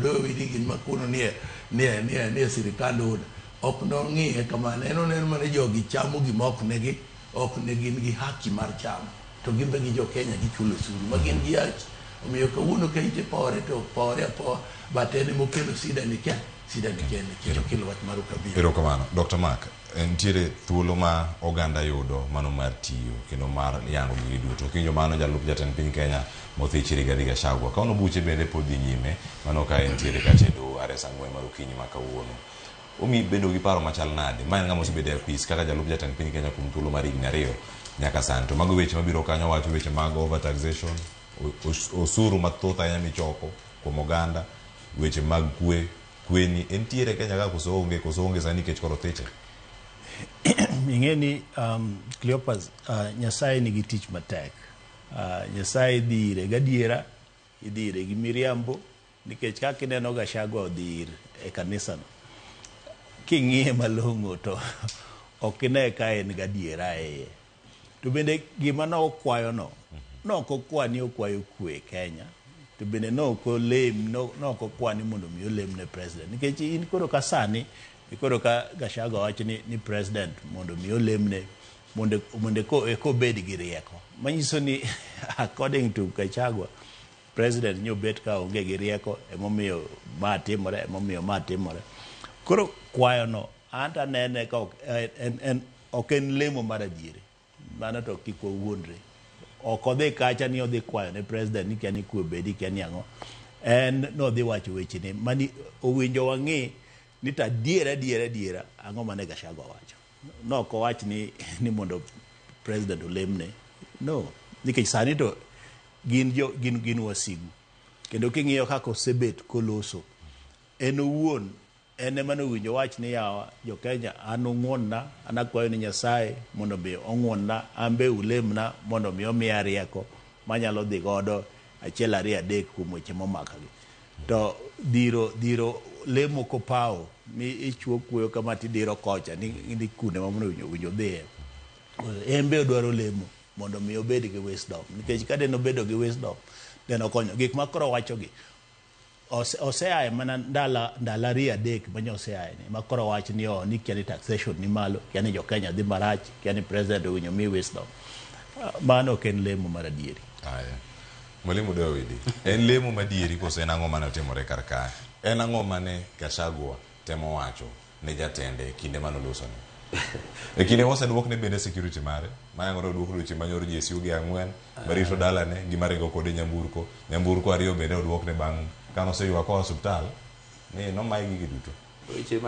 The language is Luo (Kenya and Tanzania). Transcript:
Odoyo Owidi gin ma kono nie nie nie nie sirikand UDA. Ok nong'iye kamano. En oneno mana jogi chamo gima ok negi ok ne gin gi haki mar chamo. To gin be gi jo Kenya gichulo osuru ma gin gi haki. Omiyo kawuono ka ite pore to pore apoa but en emokelo sida ni ke sida ni ke nikech okelo wach mar ukabila. Erokamano. Dr. Mark, nitiere thuolo ma oganda yudo mano mar tiyo kendo mar yango gigi duto. Kiwinjo mano jalup jatend piny Kenya mothich Rigathi Gachagua. Kawuono buche bende pod dhi nyime mano ka entiere kacha e doho are saa ang'wen mar okinyi ma kawuono. Omi bedo gi paro machal nade? Ma en ng'ama osebedo e apis kaka jalup jatend piny Kenya kuom thuolo mar higni ariyo nyaka sani. To mago weche mabiro kanyo wacho weche mag over taxation, osuru mathoth ahinya michoko kuom oganda, weche mag kwe, kweni entiere Kenya ka koso onge, koso onge sani nikech koro thiche. Ing'e ni Cleopas, Nyasaye nigi tich matek. Nyasaye dhi ire gadiera, idhi ire gi miriambo, nikech kaka ineno Gachagua odhi ir e kanisano, king'iye malong'o to ok ine ka en gadiera e iye. To bende gima nokwayono, nok okwa ni okwayo kwe e Kenya, to bende nok olem, nok okwa ni mondo mi olem ne president. Nikech in koro ka sani, koro ka Gachagua wacho ni, ni president mondo mi olemne mondo mondo eko obed gi rieko. Manyiso ni according to Gachagua, president nyobet ka onge gi rieko, emomiyo ma timore, emomiyo ma timore. Koro kwayono, an to anene ka ok en, en, ok en lemo mar adieri. Mano to kik wawuondre. Ok odhi kacha ni odhi kwayo ne president ni kia ni kwe obedi, kia ni ang'o. En nodhi wacho wechene mani owinjo wang'i ni to adiera adiera adiera ang'o mane Gachagua wacho. Nok owach ni, ni mondo president olemne. No, nikech sani to gin jo gin gin wasigu. Kendo king'iyo kaka osebet koloso, en owuon en ema nowinjo wach ni yawa jo Kenya an ung'won-na, an akwayo ni Nyasaye mondo mi ong'won-na, an be ulemna mondo mi omiya rieko manyalo dhi godo achiel ariyo adek kuom weche momakagi. To dhiro dhiro lemo kopawo mi ichuo kuoyo kama tidiro kocha ni, ni kunde ma mondo owinjo odhiye. En be odwaro lemo mondo mi obed gi wisdom nikech ka deno obedo gi wisdom deno konyo gik ma koro wachogi oseaye mana ndala ndalo ariyo adek manya oseaye ni ma koro wach ni oh, ni kia ni taxation ni malo kia ni jo Kenya dhi marach kia ni president owinjo mi wisdom. Mano ok en lemo mar adieri. Aya. Mwalimu Dawidi, en lemo madieri koso en ang'o mane otimore kar kae? En ang'o mane Gachagua temo wacho ne jatende e kinde mane olosone? E kinde moseduokne bende security mare, mayangore oduok odiochieng' manyoro GSU gi ang'wen, marito dalane gi maringo kode nyamburko. Nyamburko ariyo bende oduokne bang' kane oseywak koa osiptal ni nomaye gige duto. Weche